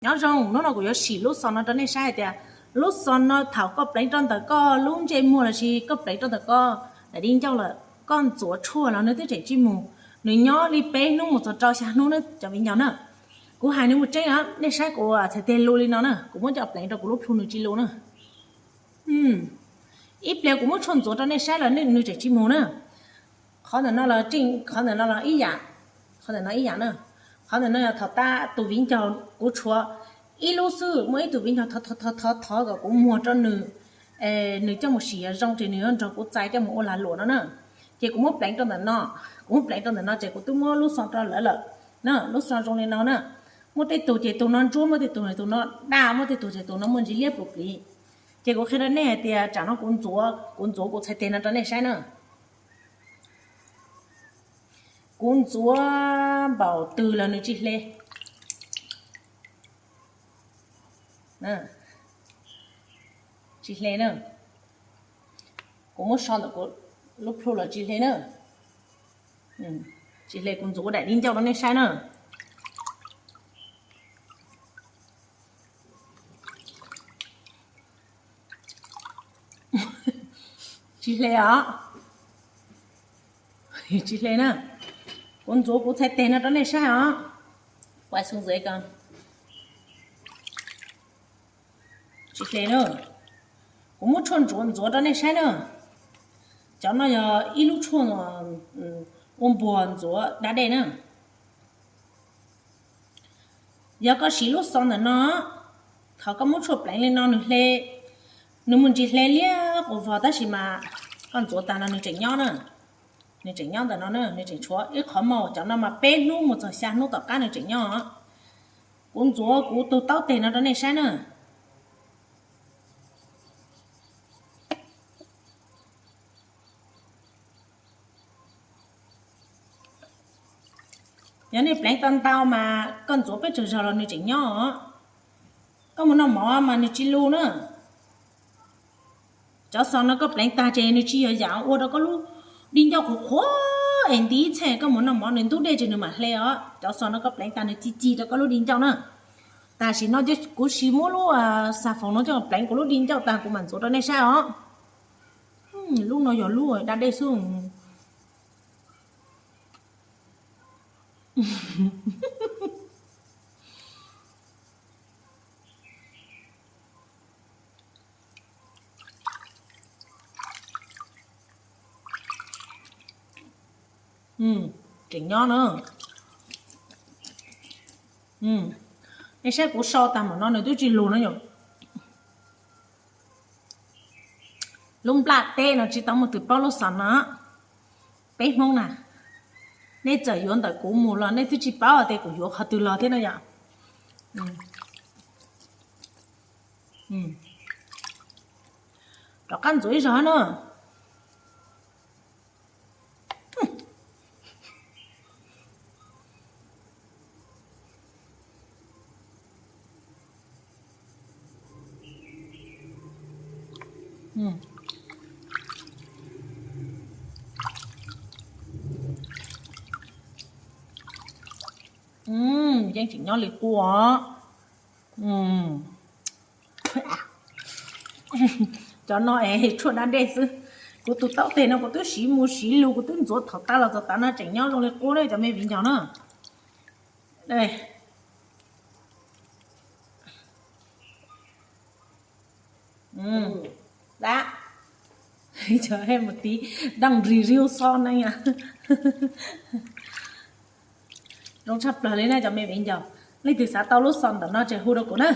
Nyob zoo, hnub no kuv yuav sim lub xos no rau nej saib hais tias lub xos no thaum koj pleev rau ntawm koj lub ntsej muag lossis koj pleev rau ntawm koj daim di ncauj lawm, koj ntxuav tshuaj los nws twb tseem tsis mus. Nws nyob li peb hnub mus txog rau xya hnub na cov viv ncaus na. Kuv hais nws mus tseeb, nej saib kuv txhais tes lus li no na, kuv muab coj pleev rau kuv lub plhu nws tsis lus na. Ib pliag kuv muab tshuaj ntxuav rau nej saib los nws tseem tsis mus na. Qhov ntawm no los tseem, qhov ntawm no los ib yam, qhov ntawm no ib yam na. Qhov ntawm no yog thaum tab tus viv ncaus kuv tshuav ib lub xwb, muaj ib tug viv ncaus thov thov thov kom kuv muag rau nws, nws coj mus sim yog zoo ces nws yuav nrog kuv txais coj mus ua lag luam no na. Ces kuv muab pleev rau ntawm no, kuv muab pleev rau ntawm no ces kuv twb muab lub xos rau lawv lawm na. Lub xos zoo li no na, muaj tej tug ces tus no ntsuab, muaj tej tug ces tus no daj, muaj tej tug ces tus no muaj ntsis liab pus pliv. Ces kuv qhia rau nej hais tias tsam no kuv ntxuav, kuv ntxuav kuv txhais tes no rau nej saib na. Kuv ntxuav npaum twg los nws tsis hle. Tsis hle na. Kuv muab so ntawm kuv lub plhu los tsis hle na. Tsis hle, kuv ntxuav kuv daim di ncauj rau nej saib na. Tsis hle os. Tsis hle na. Kuv ntxuav kuv txhais tes no rau nej saib os. Quay xuống dưới coi. Tsis hle na. Kuv muab tshuaj ntxuav ntxuav rau nej saib na. Cov no yog ib lub tshuaj ua npuas ntxuav da dej na. Yog koj siv lub xos ntawm no, thaum koj muab tshuaj pleev li no nws hle, nws mus ntsis hle liab quas vog tab sis mas koj ntxuav tag no nws tseem nyob na. Nws tseem nyob ntawm no na, nws tseem tshuav ib qhov mos, cov no mas peb hnub mus txog xya hnub tom qab nws tseem nyob. Kuv ntxuav kuv tus taub teg no rau nej saib na. Yog nej pleev tau ntau mas koj ntxuav peb tsawg zaug los nws tseem nyob os. Koj mus noj mov mas nws tsis lus na. Cov xos no koj pleev tag ces nws tsis yog yam ua rau koj lub di ncauj qhuav qhuav es nti ib txheej koj mus noj mov nws ntub dej ces nws mam hle os. Cov xos no koj pleev tag nws ci ci rau koj lub di ncauj na. Tam sim no kuv sis muab lub xà phòng no coj pleev kuv lub di ncauj tag kuv mam ntxuav rau nej saib os. Lub no yog lub da dej xwb. Tseem nyob na. Nej saib kuv so tag mam no nws twb tsis lus no yom. Lub nplaj teb no tsis tau muaj twg paub lub xos no. Peb Hmoob na, nej txawm yuav ntawm kuv mus los nej twb tsis paub tias kuv yuav qhov twg los thiab no yom. Rov qab ntxuav ib zaug na. Yeej tseem nyob li qub os. Cov no es tshuaj da dej xwb. Kuv tus taub teg no kuv twb siv mus siv lus, kuv twb ntxuav thaum tas los txog tav no tseem nyob zoo li qub na cov me viv ncaus na. Dab, mus tiv daj review xo na. Zoo tshaj plaws li na cov me viv ncaus. Leej twg xav tau lub xos ntawm no ces hu rau kuv na.